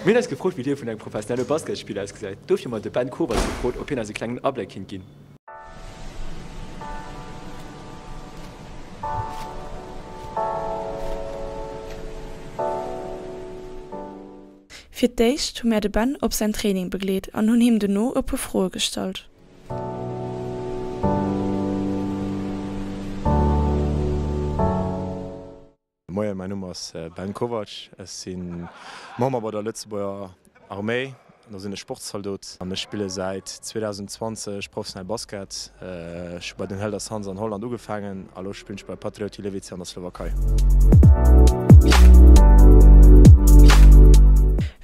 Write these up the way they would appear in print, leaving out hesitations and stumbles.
Mir hunn eis gefrot, wéi d'Liewe vun engem professionelle Basketspiller ausgesäit. Dofir hu mer de Ben Kovacs gefrot, ob hien eis e klengen Abléck kinnt ginn. Fir d'éischt hu mär de Ben op säin Training begleet an hunn him dono e puer Froe gestallt. Moien, mäin Numm ass Ben Kovac, ech si Member bei der Lëtzebuerger Arméi, do sinn ech Sportszaldot an ech spille säit 2020 professionell Basket. Ech hu bei den Helder Suns an Holland ugefaangen a lo spillen ech bei Patrioti Levice an der Slowakei.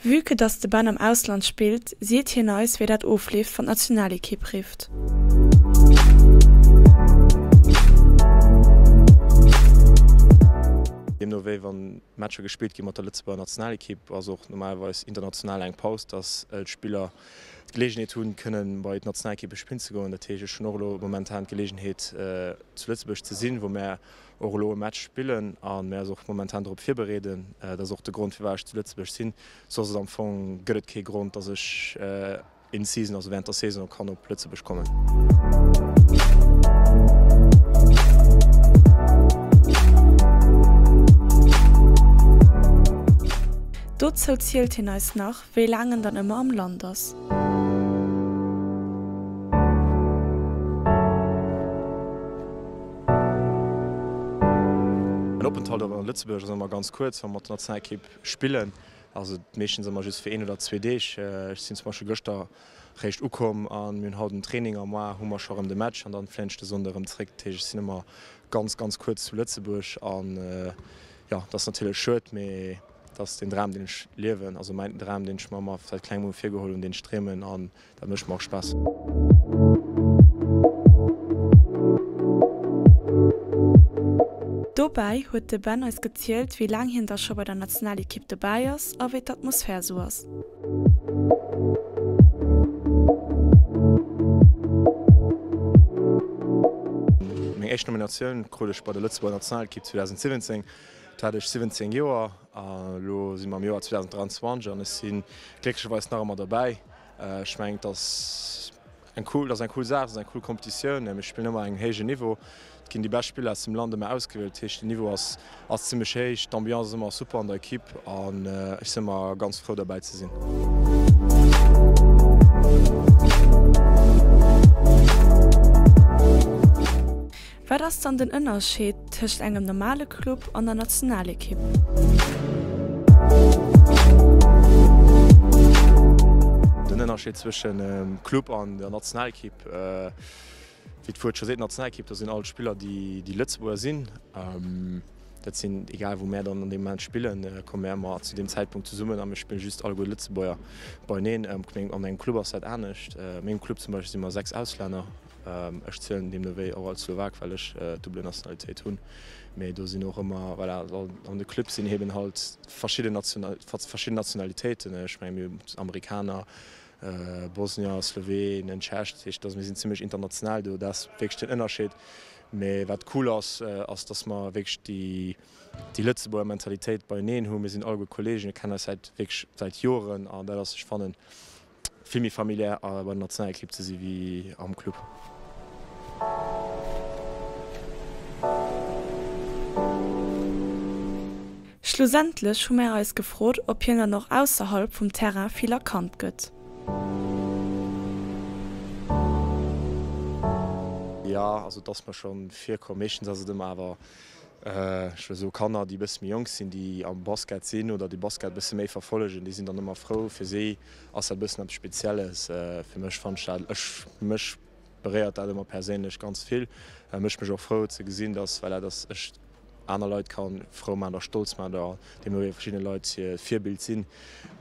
Vue que dass de Ben am Ausland spillt, seet hien eis wéi dat ofleeft wann d'Nationalekipp rifft. Deemno wéi wann Matcher gespillt gi mat der Lëtzebuerger Nationalekipp, ass och normalerweis international eng Paus, dass d'Spiller d'Geleegenheet hunn, kënnen bei d'Nationalekippe spillen ze goen. Dat heescht, ech hunn och elo momentan d'Geleegenheet zu Lëtzebuerg ze sinn, wou mär och elo e Match spillen a mär eis och momentan drop virbereeden. Dat ass och de Grond, firwat ech zu Lëtzebuerg sinn. Soss ass am Fong gëtt et kee Grond, dass ech in season, also während der Saison kann op Lëtzebuerg kommen. Dozou zielt hien eis nach, wéi laang en dann ëmmer am Land ass. Mäin Openthalt a Lëtzebuerg ass ëmmer ganz kuerz, wa mer mat der Nationalekipp spillen. Also meeschtens ëmmer just fir een oder zwee Deeg. Ech sinn zum Beispill gëschter réischt ukomm a mir hunn haut en Training a moar hu mer scho rëm de Match an dann fléien ech de Sonnde rëm zréck. Dat heescht ech sinn ëmmer ganz ganz kuerz zu Lëtzebuerg an jo, dat ass natierlech schued, mee dat ass den Dram deen ech liewen, also mäin Dram deen ech mer ëmmer säit klengem u virgeholl hunn, deen ech dreemen an Dat mécht mer och Spaass. Dobäi huet de Ben eis gezielt, wéi laang hien da scho bei der Nationalekipp dobäi ass a wéi d'Atmosphär sou ass. Meng éischt Nominatioun krut ech bei der Lëtzebuerger Nationalekipp 2017. Do hat ech 17 Joer a elo si mer am Joer 2023 an ech si glécklecherweis nach ëmmer derbäi. Ech mengen et ass eng cool, ass eng cool Saach, et ass eng cool Competitioun. Mir spillen ëmmer engem héijen Niveau. Et ginn déi bescht Spiller aus dem Land ëmmer ausgewielt. Dat heescht den Niveau ass ass zimmlech héich. D'Ambiance ass ëmmer super an der Ekipp an ech sinn ëmmer ganz frou derbäi ze sinn. Wat ass dann den Ënnerscheed tëscht engem normale Club an der Nationalekipp? Den Ënnerscheed zwëschen Club an der Nationalekipp, wéi d'Wuert scho seet, Nationalekipp, do sinn all d'Spiller déi Lëtzebuerger sinn. Dat sinn, egal wou mär dann an deem Moment spillen, komme mär ëmmer zu deem Zäitpunkt zesummen a mir spillen just alleguer Lëtzebuerger beieneen. An engem Club ass dat anescht. A mengem Club zum Beispill si mer 6 Auslänner. Ech zielen deemno wéi och als Slowak, well ech double Nationalitéit hunn. Mee do sinn och ëmmer, voilà, an de Club sinn eben halt verschidden verschidden Nationalitéiten. Ech mengen, mir hunn Amerikaner, Bosnier, Slowenen, Tschech. Dat heescht, mir sinn zimmlech international do. Dat ass wierklech den Ënnerscheed. Mee wat cool ass, ass, datt mer wierklech déi déi Lëtzebuerger Mentalitéit beieneen hunn. Mir sinn alleguer Kolleegen, mir kennen eis säit wierklech säit Joren an dat ass, ech fannen, vill méi familiär bei der Nationalekipp ze si wéi am Club. Schlussendlech hu mär eis gefrot, ob hien dann och ausserhalb vum Terrain vill erkannt gëtt. Jo, also et ass mer scho virkomm. Meeschtens ass et ëmmer awer Ech wëll soe Kanner, déi e bësse méi jonk sinn, déi am Basket sinn oder déi Basket e bësse méi verfollegen, déi sinn dann ëmmer frou. Fir si ass dat e bëssen eppes Spezielles. Fir mech fannen ech dat, ech, mech beréiert dat ëmmer perséinlech ganz vill. Mécht mech och frou ze gesinn, dass, voilà, dass ech aner Leit ka frou maachen oder stolz maachen oder deemno wéi verschidde Leit hir Virbild sinn.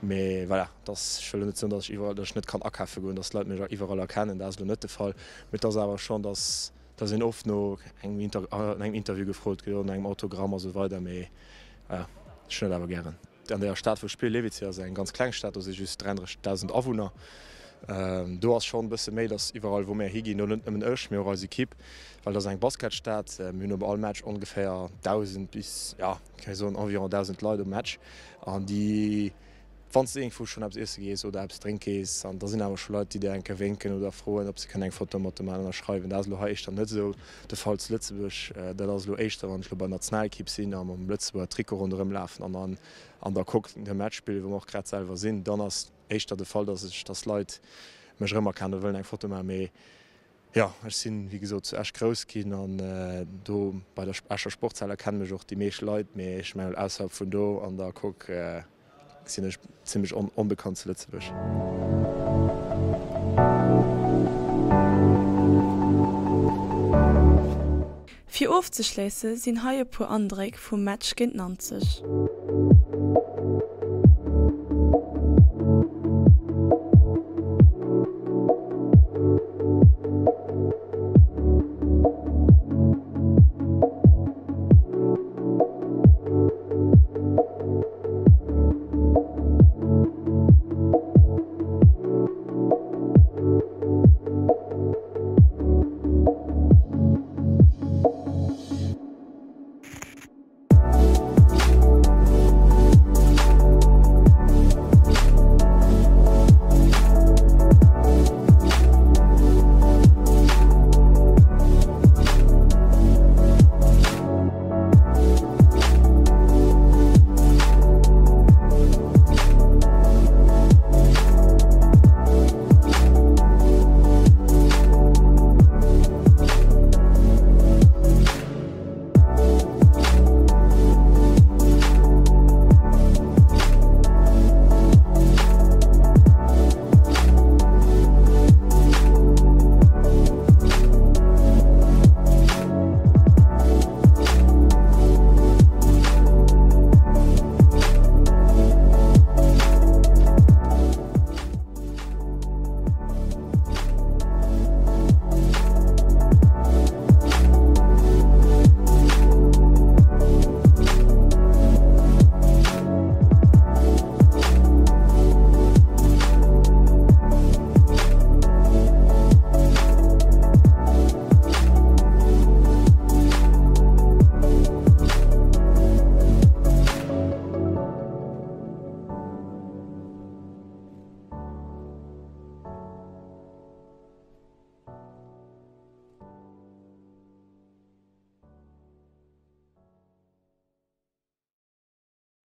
Mee voilà, dass, ech wëll elo net soen, dass ech iwwerall, dass ech net kann akafe goen, dass d'Leit mech iwwerall erkennen, dat ass elo net de Fall. Mee et ass awer schonn, dass. Dass een oft no engem Interview gefrot gëtt oder no engem Autogramm a sou weider, mee ech hunn dat awer gären. An der Stad wou ech spillen, Levice, ass eng ganz kleng Stad, do si just 33.000 Awunner. Do ass schonn e bësse méi, dass iwwerall wou mär higinn, net nëmmen ech, mee och eis Ekipp, well et ass eng Basketstad, mir hunn op all Match ongeféier 1.000 bis, jo, kann ee soen environ 1.000 Leit um Match an déi. Wann s de iergendwou schonn eppes iesse gees oder eppes drénke gees, an da sinn awer scho Leit, déi dir eng Kéier wénken oder froen, ob se kënnen eng Foto mat der maachen, ënnerschreiwen. Dat ass elo hei éischter net esou de Fall zu Lëtzebuerg. Dat ass elo éischter, wann ech elo bei der Nationalekipp sinn a mam Lëtzebuerger Trikot ronderëm lafen an an an der Coque de Match spillen, wou mer och grad selwer sinn, dann ass éischter de Fall, dass ech, dass Leit mech erëmerkennen a wëllen eng Foto maachen. Mee jo, ech sinn, wéi gesot, zu Esch grouss ginn an do bei der Escher Sportshal erkenne mech och déi meescht Leit. Mee ech mengen, ausserhalb vun do an der Coque sinn ech zimmlech onbekannt zu Lëtzebuerg. Fir ofzeschléisse sinn hei e puer Andréck vum Match géint Nanzeg.